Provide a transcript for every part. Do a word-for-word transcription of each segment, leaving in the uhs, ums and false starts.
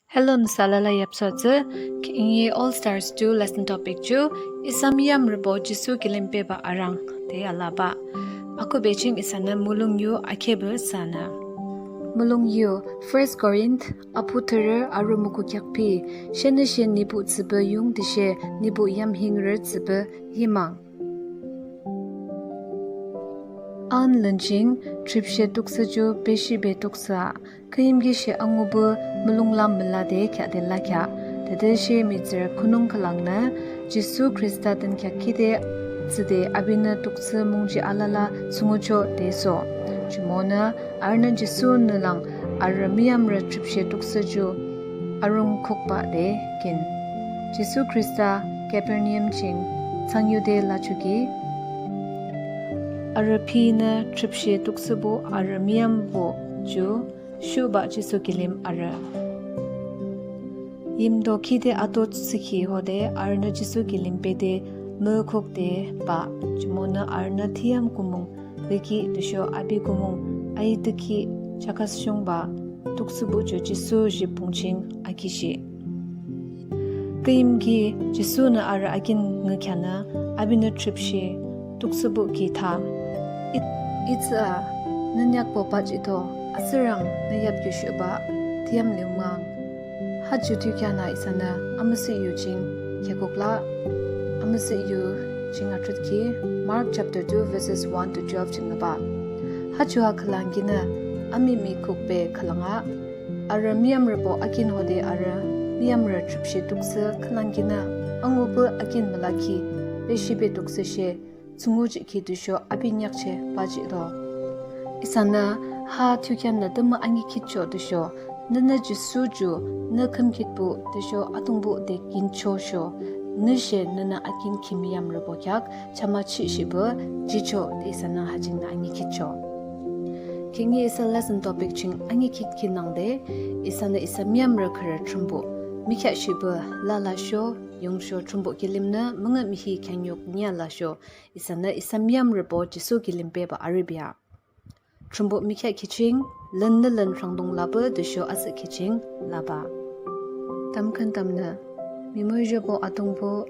Hello, nüsa alala yapsu atsü. Khihni All Stars two lesson topic ju, Isa müyamrübo Jisu kilim bebah arang de alabah. Akhuhbe ching isanü mulong yu akheba sanü. Mulong yu, First Corinth, apuh thürü arü muku kheak phi, shenüshe nibuh tsübe yung tüshe nibuh yamhingrü tsübe yimang. Ahnlün ching tripshe tuksa ju beshibe tuksa, küyimkishe angüpü mulonglam mülade kheahde lakheah. Tütüshe mihtsürü khunung khülangnü Jisu Khrista dünkheak kide tsüde apinü tuksa mungji alala thsungkheakchoh de so. Jumonü arünü Jisu nü lang arü müyamrü tripshe tuksa ju arung khukbah de kin. Jisu Khrista Kapernaum ching thsangyude lachoki, arü phinü tripshe tuksabo arü müyambo ju shubah Jisu kilim arü. Yimdo kide ato thsükhi hode arünü Jisu kilim bede mükhukde bah. Jumonü arünü thiyam kumung liki tüsho api kumung aitükhi chakasshungbah tuksabo ju Jisu jipung ching akishih. Küyimki Jisunü arü akin ngükheanü apinü tripshe tuksabo ki tha, I-, Itsü a, nü neakbo bahjihdo, asürang nü yapki shubah thiyam liu mang. Ha ju thiyukhea isanü Amüsüh Yu ching kheakuk lah. Amüsüh Yu ching athrütkhi, Mark chapter two verses one to twelve ching nübah. Ha ju a khülang kinü amimi khukbe khülang a, arü müyamrübo akin hode arü müyamrü tripshe tuksa khülang kinü angüpü akin mülakhi, beshibe tuksa she thsungkheakjihkhi tüsho api neakcheh bahjihdo. Isanü ha thiyukhea tümü anikhitchoh tüsho, nünü Jisu ju nü khümkhitbuh tüsho Atungbuh de kinchoh sho, nü she nünü akin ki müyamrübo kheak chamachihshihpü jihchoh de isanü ha jingnü anikhitchoh. Khihni isa lesson topic ching anikhit kinangde, isanü isa müyamrü khürü Thrünpuh mükheahshihpü lalasho, yungsho Thrünpuh kilimnü müngühmühi kheanyuk nialasho, isanü isa müyamrübo Jisu kilim bebah arübea. Thrünpuh mükheahkhi ching, lünnü lün rhangdung lapü tüsho asühkhi ching labah. Tamkhüntamnü. Mihmuzhobo Atungpuh,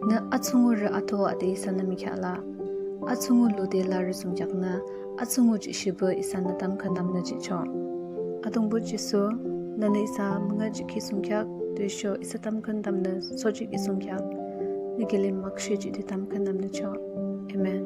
nü athsungkheaknü ato ade isanü mükheahlah. Athsungkheak lude larü thsungkheaknü, athsungkheak jihshihpü isanü tamkhüntamnü jihchoh. Atungpuh Jisu, nünü isa müngühjihkhi thsungkheak tüsho isa tamkhüntamnü sojihkhi thsungkheak, nü kilim makshe jihde tamkhüntamnü jihchoh. Amen.